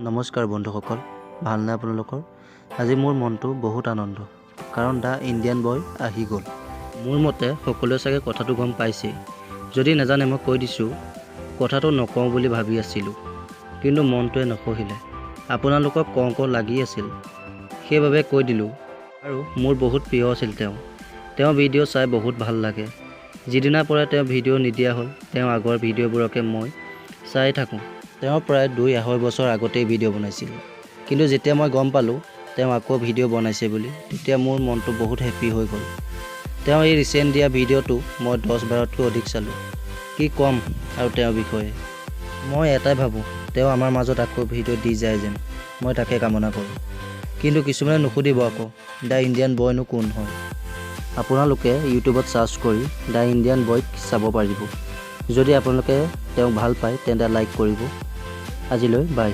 নমস্কাৰ বন্ধুসকল, ভালনে আপোনালোকৰ? আজি মোৰ মনটো বহুত আনন্দ, কাৰণ the Indian বয় আহি গ'ল। মোৰ মতে সকলোৱে চাগে কথাটো গম পাইছেই। যদি নাজানে, মই কৈ দিছোঁ। কথাটো নকওঁ বুলি ভাবি আছিলোঁ, কিন্তু মনটোৱে নসহিলে। আপোনালোকক কওঁ কওঁ লাগি আছিল, সেইবাবে কৈ দিলোঁ। আৰু মোৰ বহুত প্ৰিয় আছিল তেওঁ। তেওঁৰ ভিডিঅ' চাই বহুত ভাল লাগে। যিদিনাৰ পৰাই তেওঁ ভিডিঅ' নিদিয়া হ'ল, তেওঁৰ আগৰ ভিডিঅ'বোৰকে মই চাই থাকোঁ। তেওঁ প্ৰায় 2-2.5 বছৰ আগতেই ভিডিঅ' বনাইছিল, কিন্তু যেতিয়া মই গম পালোঁ তেওঁ আকৌ ভিডিঅ' বনাইছে বুলি, তেতিয়া মোৰ মনটো বহুত হেপ্পী হৈ গ'ল। তেওঁ এই ৰিচেণ্ট দিয়া ভিডিঅ'টো মই 10 বাৰতকৈ অধিক চালোঁ। কি ক'ম আৰু তেওঁৰ বিষয়ে? মই এটাই ভাবোঁ, তেওঁ আমাৰ মাজত আকৌ ভিডিঅ' দি যায় যেন, মই তাকে কামনা কৰোঁ। কিন্তু কিছুমানে নুসুধিব আকৌ, the Indian বয়নো কোন হয়? আপোনালোকে ইউটিউবত চাৰ্চ কৰি the Indian বয়ক চাব পাৰিব। যদি আপোনালোকে তেওঁক ভাল পায়, তেন্তে লাইক কৰিব। আজিলৈ বাই।